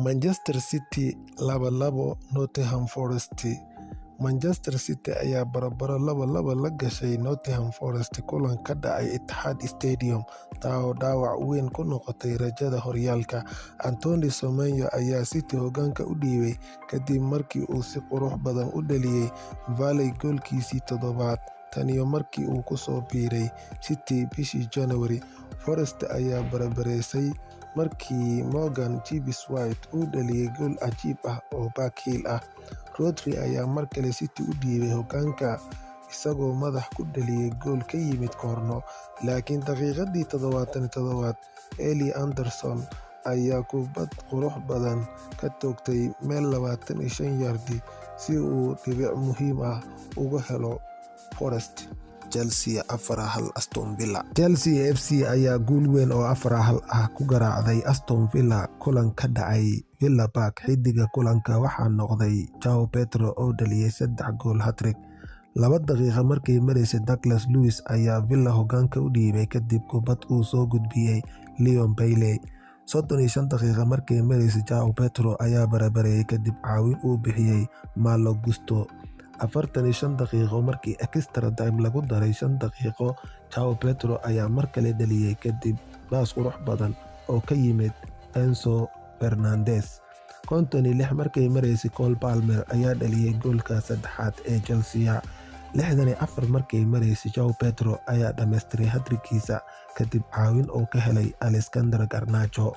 Manchester City 2-2 Nottingham Forest. Manchester City ayaa barbaro 2-2 la gashay Nottingham Forest kulan ka dhacay Etihad Stadium, taa oo dhaawac weyn ku noqotay rajada horyaalka. Antoine Semenyo ayaa City hoggaanka u dhiibay kadib markii uu si qurux badan u dhaliyay volley goolkiisii toddobaad tan iyo markii uu ku soo biiray City bishii January. Forest ayaa barbareysay markii Morgan Gibbs-White uu dhaliyay gool cajiib ah oo back-heel ah. Rodri ayaa mar kale City u dhiibay hoggaanka isagoo madax ku dhaliyay gool ka yimid koorno, laakiin daqiiqadii 77aad Elliot Anderson ayaa kubbad qurux badan ka toogtay meel 25 yaard si uu dhibic muhiim ah uga helo Forest. Chelsea 4-1 Aston Villa. Chelsea FC ayaa guul weyn oo 4-1 ah ku garaacday Aston Villa kulan ka dhacay Villa Park. Xiddiga kulanka waxaa noqday Joao Pedro oo dhaliyay saddex gool, hat-trick. 2 daqiiqo markay maraysay, Douglas Luiz ayaa Villa hoggaanka u dhiibay kadib kubbad uu soo gudbiyay Leon Bailey. 35 daqiiqo markay maraysay, Joao Pedro ayaa barbareeyay kadib caawin uu bixiyay Malo Gusto. 45 daqiiqo markii extra time lagu daray 5 daqiiqo, Joao Pedro ayaa mar kale dhaliyay kadib baas qurux badan oo ka yimid Enzo Fernandez. 56 markay maraysay, Cole Palmer ayaa dhaliyay goolka saddexaad ee Chelsea. 64 markay maraysay, Joao Pedro ayaa dhammaystiray hat-trick-giisa kadib caawin uu ka helay Alexander Garnacho.